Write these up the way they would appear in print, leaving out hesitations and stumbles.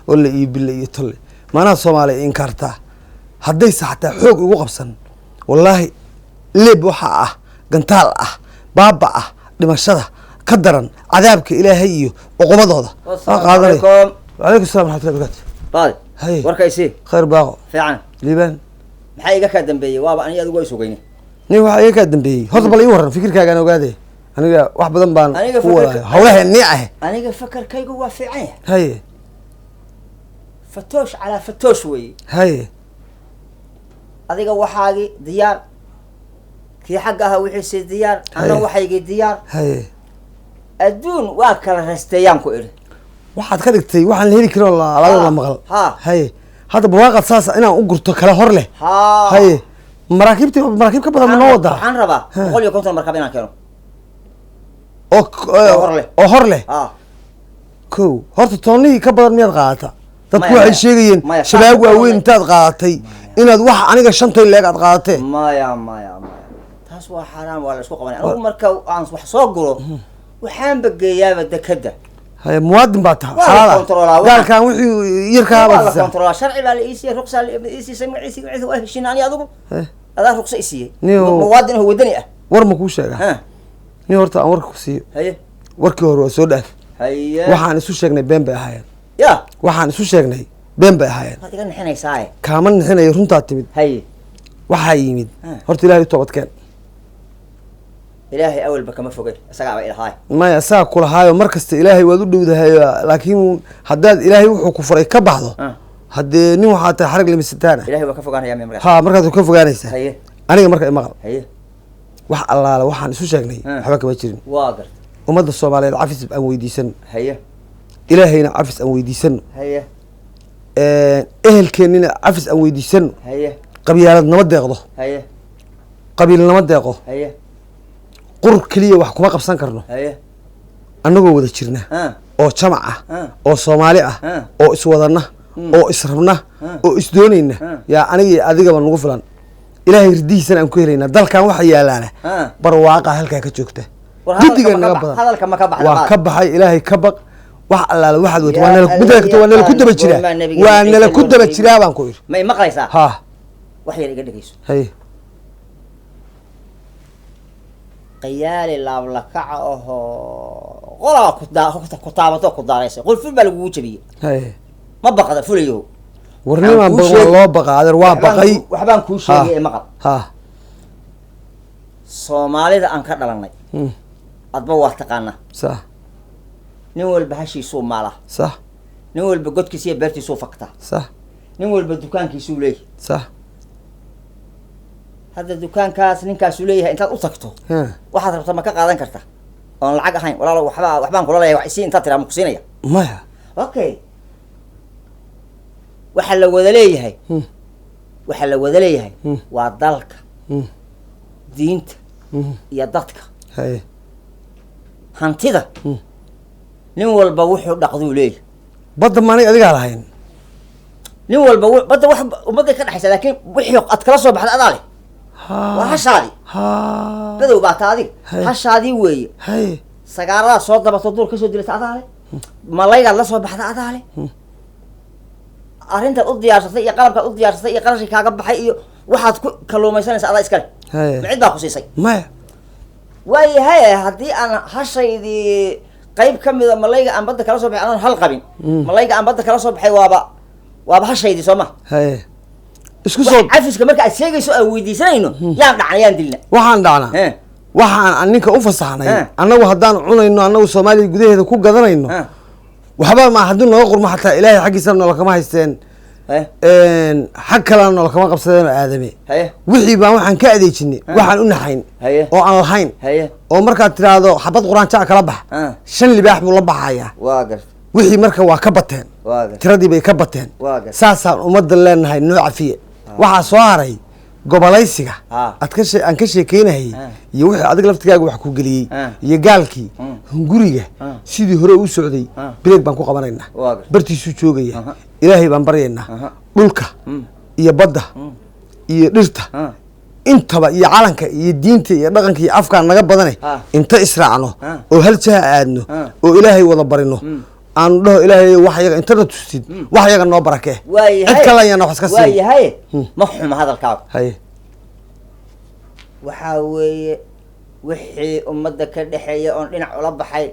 Olle iyo bille iyo tolle, maanaha Soomaaliya inkaartaa haddayse xataa xoog igu qabsan, wallaahi leeb waxaa ah, gantaal ah, baaba ah, dhimashada ka daran, cadaabka Ilaahay iyo cuqubadooda waa qaadanaya. Calaykum. Wacalaykum salam waraxmatullahi barakaatu. Baadi. Haye. Warka isii. Khayr baaqo. Fiican. Liibaan. Maxaa iga kaa dambeeyey? Waaba aniga adigu waa isugayne. Nin waxaa iga kaa dambeeyey, horta bal ii warran fikirkaagaan ogaade. Aniga wax badan baan Aniga ku wadaayo hawlaha nii ah. Aniga fakarkaygu waa fiican yahay. Haye. Fatoosh calaa fatoosh weeye. Haye. Adiga waxaagii diyaar, kii xagga ahaa wixiisii diyaar, anna Haye. waxaygii diyaar. Haye. Adduun waa kala rasteeyaan ku idhi. Waxaad ka dhigtay waxaan la heli karin oo alada la maqal. Ha. Haye, hadda barwaaqad saas inaan u gurto kala hor leh. Ha. Haye, maraakiibti maraakiib ka badan ma noo wadaa? Waxaan rabaa Ha. 150 markab inaan keeno. Oo oo hor leh. Oo hor leh. Ha. Ko horta toonnihii ka badan miyaad qaadata? Dadku Maya, waxay maya. sheegayeen Maya, shabaab saas waaweyn intaad qaadatay inaad wax aniga shantay leeg aad qaadatee. Maya, maya, maya, taas waa xaaraan, waa la isku qabanaya. Anigu marka aan wax soo guro waxaanba geeyaaba dekada. Haye, muwaadin baa taha. Waa la xalaal ah. kontroolaa, Gaalkan wixii yarkaa waa baad la siisaa. kontroolaa, sharci baa la ii siiyey, ruqsaa la ii siisay, magaciisi magaciisi waa heshiin ani adigu. Adaa ruqsa i siiyey. Muwaadin oo wadani ah. War ma kuu sheegaa? Ha. Nin horta aan warka ku siiyo. Haye. Warkii hore waa soo dhaaf. Haye. Waxaan isu sheegnay been bay ahaayeen. Ya. Waxaan isu sheegnay been bay ahaayeen. Waad iga nixinaysaaye. Kaama nixinayo, runtaa timid. Haye. Waxaa yimid, horta Ilahay u toobadkeen. Ilaahay awalba kama fogay, isagaaba ilahaay. Maya, saa kulahaayo mar kasta Ilaahay waad u dhowdahayo, laakiin haddaad Ilaahay wuxuu ku faray ka baxdo, haddee nin waxaa tahay xarag lamisitaan ah. Ilahay waa ka fogaanaya miya markaas? Ha, markaad ka fogaanaysaa. Haye. Aniga marka imaqal. Haye. Wax allaale waxaan isu sheegnay waxba kama jirin. Waa garta. Ummadda Soomaaliyeed cafis aan weydiisano. Haye. Ilaahayna cafis aan weydiisano. Haye. Ehelkeennina cafis aan weydiisano. Haye. Qabyaalad nama deeqdo. Haye. Qabiil nama deeqo. Haye. Qur keliya wax kuma qabsan karno. Haye. Annagoo wada jirna oo jamac ah oo Soomaali ah oo iswadana oo israbna oo isdoonayna yaa aniga iyo adigaba nagu filan. Ilaahay ridihiisana aan ku helaynaa. Dalkan waxa yaalaana barwaaqa halkaa ka joogta. War Guddiga hadalka ma naga ka badan. Hadalka ma ka baxda Waa baad? ka baxay. Ilaahay ka baq. Wax allaale waxaad wata waa Yaa nala midda kale, waa nala ku daba Alla jiraa. goormaa nabiga Waa nala ku Ciise daba loo jiraa baan ku idhi. Ma i maqlaysaa? Ha. Wax yar iga dhegeyso. Haye. Qiyaali laablakaca ahoo qolaa ku daa ku taabato ku daaraysay, qulful baa lagugu jabiyey. Haye. Ma baqda fulayo? Warnimaan Waxaan kuu baqan waa loo baqaa, adeer, waa baqay. Waxbaan kuu sheegay ee maqal. Ha. Soomaalida aan ka dhalanay adba waa taqaanaa. Sax. Nin walba hashiisuu maalaa. Sax. Nin walba godkiisa iyo beertiisuu faktaa. Sax. Nin walba dukaankiisuu leeyahay. Sax. Hadda dukaankaas ninkaasuu leeyahay intaad u tagto waxaad rabta ma ka qaadan karta oon lacag ahayn? Walaalo, waxbaa waxbaan kula leeyahay, wax isii intaad tiraa ma ku siinaya? Maya. Okay, waxaa la wada leeyahay waxaa la wada leeyahay waa dalka, diinta iyo dadka. Haye. Hantida nin walba wuxuu dhaqduu leeyahay. Badda maanay adigaa lahayn? Nin walba badda wax ummadday ka dhexaysa, laakiin wixii aad kala soo baxda adaa leh. Waa hashaadii. Badow baa taa adiga. Hashaadii weeye. Haye. Sagaaradaad soo dabato duur kasoo dilata adaa leh, malaygaad la soo baxda adaa leh, arrintaad u diyaarsatay iyo qalabkaad u diyaarsatay iyo qarashkii kaaga baxay iyo waxaad ku kalluumaysanaysa adaa iskale. Haye. Ma cid baa ku siisay? Maya. Waayahay, haddii aan hashaydii qayb ka mida malayga aan badda kala soo baxay anaan hal qabin, malayga aan badda kala soo baxay waaba hashaydii, soo ma? Haye, isku Wax soo cafiska marka aad sheegayso aan weydiisanayno, yaan dhacna, yaan dilna? Waxaan dhacnaa, waxaan ninka u fasaxnay, annagu haddaan cunayno, annagu Soomaaliya gudaheeda ku gadanayno, waxba ma haddii nooga qurmo xataa Ilaahay xaggiisana noola kama haysteen, xag kalena noola kama qabsadeen oo aadame. Wixii baan waxaan ka adeejinay waxaan u naxayn oo aan lahayn oo markaad tiraahdo xabad quraanjaa kala bax, shan libaax buu la baxayaa. Waa garta. Wixii marka waa ka bateen. Waa garta. Tiradii bay ka bateen. Waa garta. Saasaan ummadda leenahay noo cafiye. Waxaa soo haray gobolaysiga aad ka aan ka sheekeynayay iyo wixii adiga laftigaaga wax ku geliyey iyo gaalkii hunguriga sidii hore u socday. Bireeg baan ku qabanaynaa. Waa garta. Bartiisuu joogaya. Ilaahay baan baryaynaa. Dhulka iyo badda iyo dhirta intaba iyo calanka iyo diinta iyo dhaqanka iyo afkaa naga badane, inta israacno oo hal jaha aadno oo Ilaahay wada barino. Aanu dhaho Ilaahay wax yaga internet tustid, wax yaga noo barakee. Waayahay. Cid kale ayaan wax iska siin. Waayahay, ma xuma hadalkaagu. Haye. Waxaa weeye wixii ummadda ka dhexeeya oon dhinac ula baxay,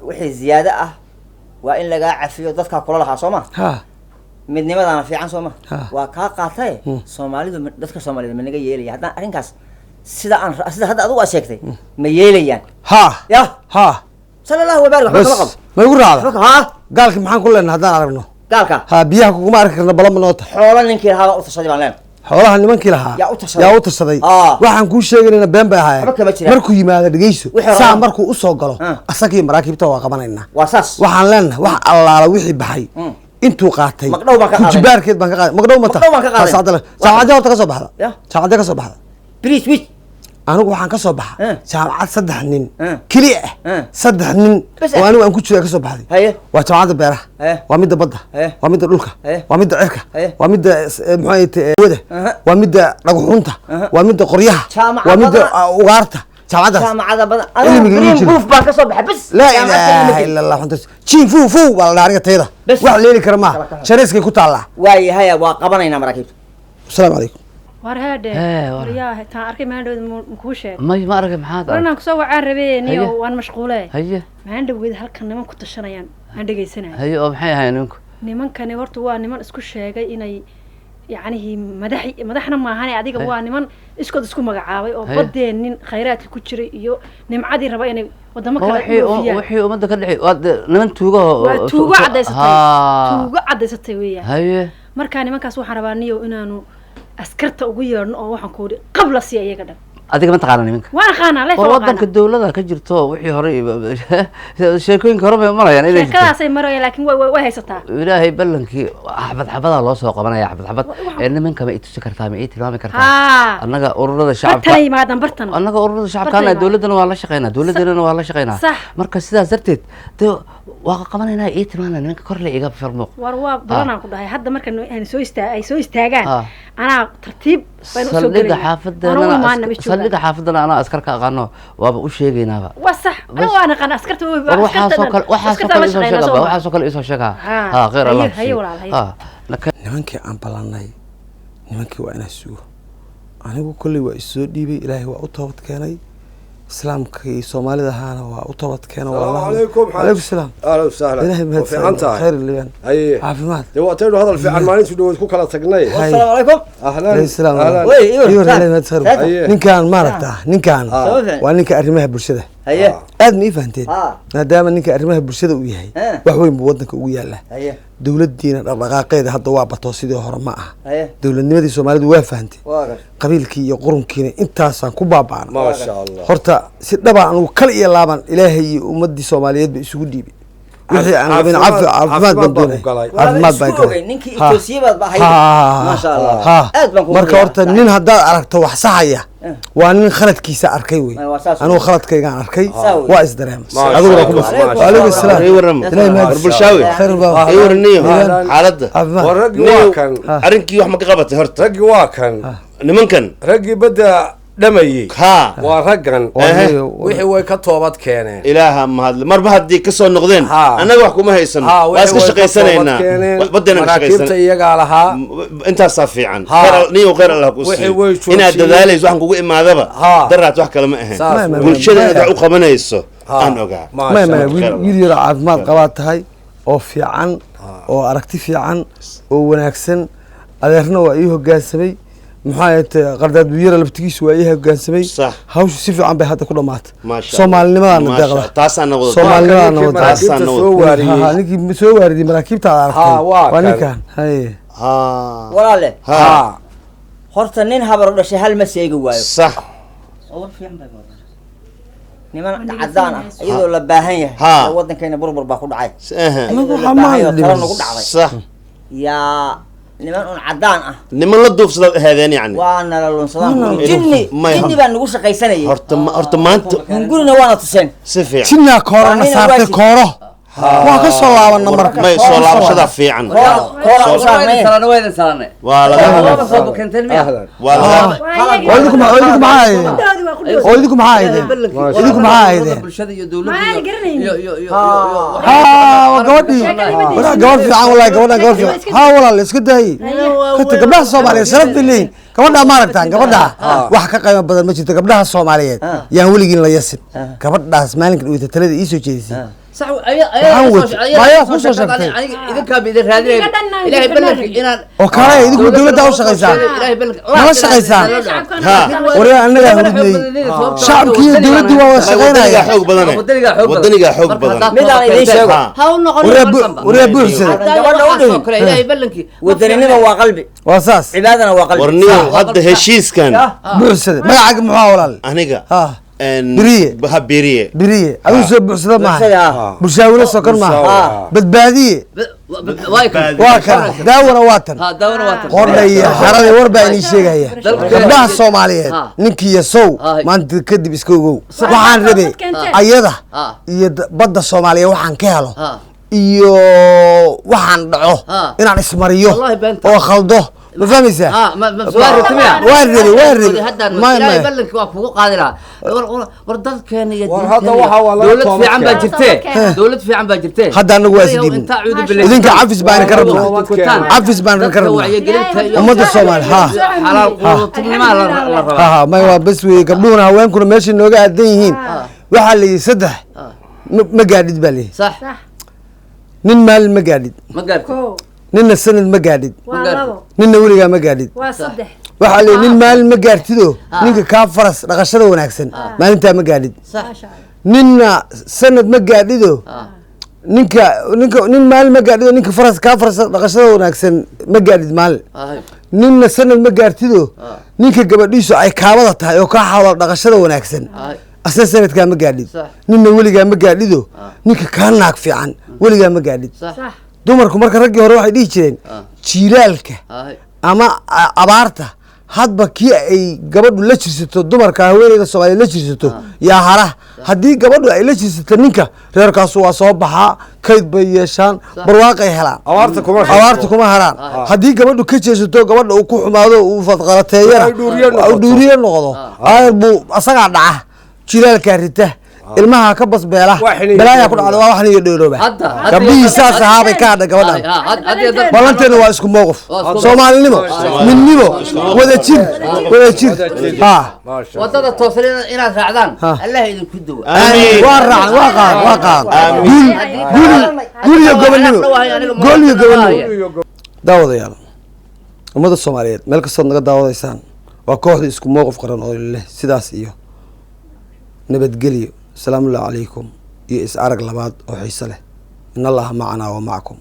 wixii ziyaado ah waa in lagaa cafiyo dadkaa kula lahaa, soo ma? Ha. Midnimadaana fiican, soo ma? Ha. Waa kaa qaataye. Soomaalidu dadka Soomaaliyed ma naga yeelaya haddaan arrinkaas sida aan sida hadda adigu aad sheegtay, ma yeelayaan? Ha. Ya. Ha. Sala Allahu wabaarik, waxba kama bas qabo. Ma igu raacda? Waxba ha. Gaalki maxaan ku leenahay haddaan aragno? Gaalka? Ha, biyaha kuguma arki karna, balama noo tahay. Xoolo ninkii lahaa baa u tashaday baan leenahay. Xoolaha nimankii lahaa Yaa u tashaday. Yaa u tashaday. Waxaan kuu sheegaynana been bay ahaayeen. Waxba kama jiraan. Markuu yimaado, dhegeyso, Wixii saa rabaa. markuu usoo galo, asagii maraakiibta waa qabanaynaa. Waa saas. Waxaan leenahay wax allaala wixii baxay intuu qaatay Magdhow baan ka qaadanay. Kujibaarkeed baan ka qaaday. Magdhow ma Magdhow baan ka qaadanay. Saacadee horta ka soo baxda? Ya. Saacadee ka soo baxda? Bridge which Anigu waxaan ka soo baxa jaamacad saddex nin keliya ah, saddex nin Bas oo anigu aan ku jira ka soo baxday. Waa jaamacadda beeraha, waa midda badda, waa midda dhulka, waa midda cirka, waa midda muxuu ahaye wada, waa midda dhagxunta, waa midda qoryaha, Jaamacad waa midda badan. Ugaarta jaamacaddaas. Jaamacada badan. Cilmiga Adigu igu green jira. proof baan ka soo baxay bas. Laa Jaamacad kale ma ilaaha gelin. ila Allah. Jiin fuu fuu baa la dhahaa aniga tayda. Bas. Wax leeli kara maaha. Kala kaxay. Shariiskay ku taallaa. Waayahay, waa qabanaynaa maraakiibta. Asalaamu calaykum. War heedhe. Hee, war. Waryaa, taan arkay maalin dhaweed makuu sheeg? May, ma aragay, maxaad War arag? Inaan kusoo wacaan rabee niyo. Haye. Waan mashquule. Haye. Maalin dhaweed halkan niman ku tashanayaan aan dhegaysanaya. Haye, oo maxay ahayn ninku? Nimankani horta waa niman isku sheegay inay yacnihii madax, madaxna maahane adiga. Haye. Waa niman iskood isku magacaabay oo Haye. badeennin khayraadka ku jiray iyo nimcadii raba inay wadamo Ma kale wixii u dhoofiyaan. Wixii ummadda ka dhexi waa niman tuugaho. Waa tuugo caddaysatay, tuugo caddaysatay weeyaan. Haye. Markaa nimankaas waxaan rabaa niyow inaanu askarta ugu yeedhno oo waxaan ku idhi qabla siiya iyaga dhan. Adiga ma taqaana nimanka? Waan aqaanaa leef. War wadanka dawlada ka jirto, wixii hore sheekooyinka hore bay marayaan inay jirto. Sheekadaasay marayaan, laakiin way haysataa. Ilaahay ballankii, xabad xabadaa loo soo qabanaya, xabad xabad. Ee nimanka ma i tusi kartaa, ma ii tilmaami kartaa? Haa. Annaga ururada shacabka Bartana yimaadaan, bartana. Annaga ururada shacabkaana Bartana yimaadaan. Dawladdana waa la shaqeynaa, dawladdeennana waa la shaqeynaa. Sax. Marka sidaas darteed dee waa qabanaynaa, ii tilmaamna nimanka, korle iga farmuuq. War waa badanaan ku dhahay hadda marka aan soo istaa ay soo istaagaan, anaa tartiib baynu usoo saldhigga gelayna. xaafadeenana Waana u imaana, ma joogaan. Saldhigga xaafadana anaa askar ka aqaano, waaba u sheegaynaaba. Waa sax, aniga waan aqaan askarta War waxaasoo kale, waxaasoo kale isoo sheega ba, waxaasoo kale isoo sheega. Ha, khayr Allah ku Haye siiyo. walaal, haye. Ha Nimankii aan ballannay, nimankii waa inaan sugo. Anigu kolley waa isoo dhiibay, Ilaahay waa u toobad keenay, islaamkii Soomaalida ahaana waa u toobad keenay. السلام عليكم. Calaykum salaam. اهلا وسهلا. Ilaahay mahadsan. Fiican tahay? Khayr liban. Haye. Caafimaad. Dee waataynu hadal fiican maalintii dhaweyd ku kala tagnay. Haye. Asalaamu calaykum. Ahlan. Alayhi salaam. Ahlan. Wey, Iwar, Iwar, sax. Ilaahay mahadsan. Sax. Haye. Ninkaan maaragta, ninkaan Soo fiican. waa ninka arrimaha bulshada. Haye. Aad ma ii fahanteen? Maadaama ninka arrimaha bulshada uu yahay, wax weyn buu wadanka ugu yaalaa. Haye. Dowladdiina dhaqdhaqaaqeeda hadda waa bato, sidii hore ma aha. Haye. Dowladnimadii Soomaalidu waa fahantay. Waa gar. Qabiilkii iyo qurunkiina intaasaan ku baaba'ana. ما شاء الله. Horta si dhabaan anugu kal iyo laaban Ilaahay iyo ummadii Soomaaliyeed ba isugu dhiibay wixii aan qabin. Caafimaad baan Caafimaad baa doonay. ku galay. Caafimaad baan Isku galay. ogey, ninkii Itoosiye baad ba ahayd. Maasha Allah. Aad baan kugu Marka riyaa. horta nin haddaad aragto wax saxaya, waa nin khaladkiisa arkay wey. Waa saas wey. Anugu khaladkaygaan arkay, Saa wey. waa isdareema. Maasha Adiguna ku Allah. mas. Maasha Waalaikum Allah. salaam. Ii warram. Ilaahay mahadsan. War Bulshaawi. Khayr baa. Ii waraniyo Ahlan. xaaladda. Caafimaad. War raggii Niyow, waa kan. arrinkii wax ma ka qabatay horta? Raggii waa kan. Nimankan. Raggii badda dhamayey waa raggan. Waa niyow. Wixii way ka toobad keeneen. Ilaaha mahadle, marba haddii ka soo noqdeen, annaga wax kuma haysano, waa Wixii iska way ka shaqaysanaynaa. toobad keeneen. Baddeenaan ka Maraakiibta shaqaysan. iyagaa lahaa. Intaasaa fiican. Niyow, khayr Allah ku Wixii siiyo. way joojiyeen. Inaad dadaalayso waxaan kugu imaadaba daraad wax kale ma ahayn. Saas wey. Bulshada inaad wax u qabanayso aan ogaa. Maya, maya. Maasha Wiil Khayr. wiil yaro caafimaad qabaa tahay oo fiican oo aragti fiican oo wanaagsan. Adeerna waa ii hoggaansamay, maxaa ahayd, qardaadbuyara laftigiisu waa ii hoggaansamay. Hawshu si fiican bay hadda ku dhamaatay. Maasha Allah. Soomaalinimadana deeqda. Taasaana wada. Soomaalinimadana Ninkii wada. maraakiibta Taasaana soo wada. waariyey. Ninkii soo waaridiyey maraakiibta aad aragtay waa waa kan. ninkan. Haye. Walaale, horta nin habar u dhashay hal ma seegi waayo. War fiican bay wadaan. Niman cadaan ah iyadoo la baahan yahay oo wadankeena burbur baa ku dhacay, iyadoo la Waxaa baahan yahay oo maalin talo nagu dhacday, yaa niman un cadaan ah. Niman la duufsadaad ahaadeen yacni. Waa nala lunsadaan. Jinni jinni baa nagu shaqaysanayay. Horta horta maanta Hungurina waana tuseen. Si fiican. Jinnaa koorana Waa nin saartay waajib. kooro. Waa ka soo laabana marka. May soo laabashada fiican. Koora u saarnayn. Waa idin salaanay. Waa laga Waa soo bukanteen miya? Waa laga Oo idinku oo idinku maxaa ahaydeen? Oo idinku maxaa ahaydeen? Idinku maxaa ahaydeen? Bulshada iyo dowladda Maxaan garanaynin. iyo Haa, waa gabadhii. Walaa gabadh fiican, wallahi gabadhan gabadh fiican. Haa walaal, iska daayey. Kata gabdhaha Soomaaliyeed sharaf bay leeyihiin. Gabadha ma aragtaan, gabadha wax ka qiimo badan ma jirto. Gabdhaha Soomaaliyeed yaan weligiin la yasin. Gabadhaas maalinkan uu talada ii soo jeedisay. Sax. Waxaan watay. Maya ku soo sheegtay. Idinkaa ba idin raadinaya. Idinka dhan Ilaahay idinka ballanki dhan. Inaan Oo kale idinku dowladda u shaqaysaan. Ilaahay ballanki. Nala shaqaysaan. Ha. Waryaa annagaa hurudnay. Shacabkii iyo dowladdii waa wada Wadanigaa shaqaynaya. xoog badane. Wadanigaa xoog badan. Wadanigaa xoog badan. Mid aan idiin sheego. Ha. Ha u noqon. Waryaa buuxsada. Gabadha u dhihin. Ilaahay ballankii. Wadaninimo waa qalbi, Waa saas. cibaadana waa qalbi. Warniyow, hadda heshiiskan Buuxsada. Magacaaga muxuu ahaa walaal? Aniga Ha. Beriye. Ha, beriye. Beriye. Adigu soo buuxsada maaha. Bulshada, ah. Bulshaawilo sokor maaha. Badbaadiye. Waa kan. Waa kana. Daawana waa tan. Ha, daawana waa tan. Qordha iyo xaradii war baa inii sheegaya. Gabdhaha Soomaaliyeed ninkii yasow maanta kadib iska ogow. Waxaan rabay ayada iyo badda Soomaaliyeed waxaan ka helo iyo waxaan dhaco inaan ismariyo Wallahi beenta. oo khaldo, ma fahmaysaa? Ha, ma waa rabtay miya? Waa rabay, waa rabay. Haddaan Maya, Ilaahay maya. ballankii waa kugu qaadi lahaa. War dadkeena iyo War hadda diinteena waxa waa laga dowlad toobad fiican baa keenay. jirtee, dowlad fiican baa jirtee. Hadda anagu waa Adiga isdiidnay. intaa cuudu billahi. Idinka cafis baan ka rabnaa. Tukutaan. Cafis baan ka Dadka rabnaa. wacyigelinta iyo Ummadda Soomaali, ha. xalaal quutinima la rabaa. Ha, may waa bas weeye. Gabdhuhuna haweenkuna meeshay nooga aadan yihiin. Waxaa la yidhi saddex ma gaadhid baa la yidhi. Sax. Nin maalin ma gaadhid. Ma gaartid. Koo. Ninna sanad ma gaadhid. Waa labo. Ninna weligaa ma gaadhid. Waa saddex. Waxaa la yidhi nin maalin ma gaartido, ninka kaa faras dhaqashada wanaagsan maalintaa ma gaadhid. Sax. Maasha Allah. Ninna sanad ma gaadhido, ninka nin maalin ma gaadhido, ninka faras kaa faras dhaqashada wanaagsan ma gaadhid maalin. Ninna sanad ma gaartido, ninka gabadhiisu ay kaabada tahay oo kaa xawla dhaqashada wanaagsan asna sanadkaa ma gaadhid. Ninna weligaa ma gaadhido, ninka kaa naag fiican weligaa ma gaadhid. Sax. Dumarku marka raggii hore waxay dhihi jireen jiilaalka ama abaarta hadba kii ay gabadhu la jirsato, dumarka haweeneyda Soomaaliyeed la jirsato yaa hara. Haddii gabadhu ay la jirsato ninka, reerkaasu waa soo baxaa, kayd bay yeeshaan, barwaaqay helaan. Abaarta kuma reebto. Abaarta kuma haraan. Haddii gabadhu ka jeesato, gabadha uu ku xumaado, uu fadqalateeyana, Ay dhuuriye noqoto. uu dhuuriye noqdo, aayar buu asagaa dhaca, jilaalkaa rita, ilmaha ka basbeela, Waa xiniyo balaayaa ku dheerooba. dhacda, waa wax niyo dheerooba. Hadda Gabdhihii saas ahaabay ka hadha gabadhan. Ballanteena waa isku mowqif. Waa isku Soomaalinimo, midnimo, wadajir, wadajir, ha. Maasha Allah. Wadada toosan inaad raacdaan. Ha. Allah idinku duwa. Amiin. Waa raacan, waa qaadan, waa qaadan. Guul, guul, guul iyo gobonnimo, gool iyo gobonnimo. Daawadayaal, ummadda Soomaaliyeed meel kastood naga daawadaysaan, waa kooxdii isku mowqif qaran oo leh sidaas iyo nabadgelyo. Asalaamu calaykum iyo is arag labaad oo xiiso leh. In Allaha macanaa wa macakum.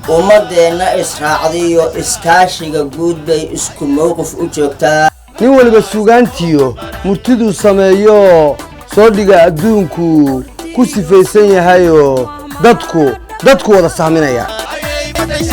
Ummadeenna israacdiyo iskaashiga guud bay isku mowqif u joogtaa. Nin waliba sugaantiyo murtiduu sameeyo soo dhiga adduunku ku sifaysan yahayoo dadku wada saaminaya. Ayay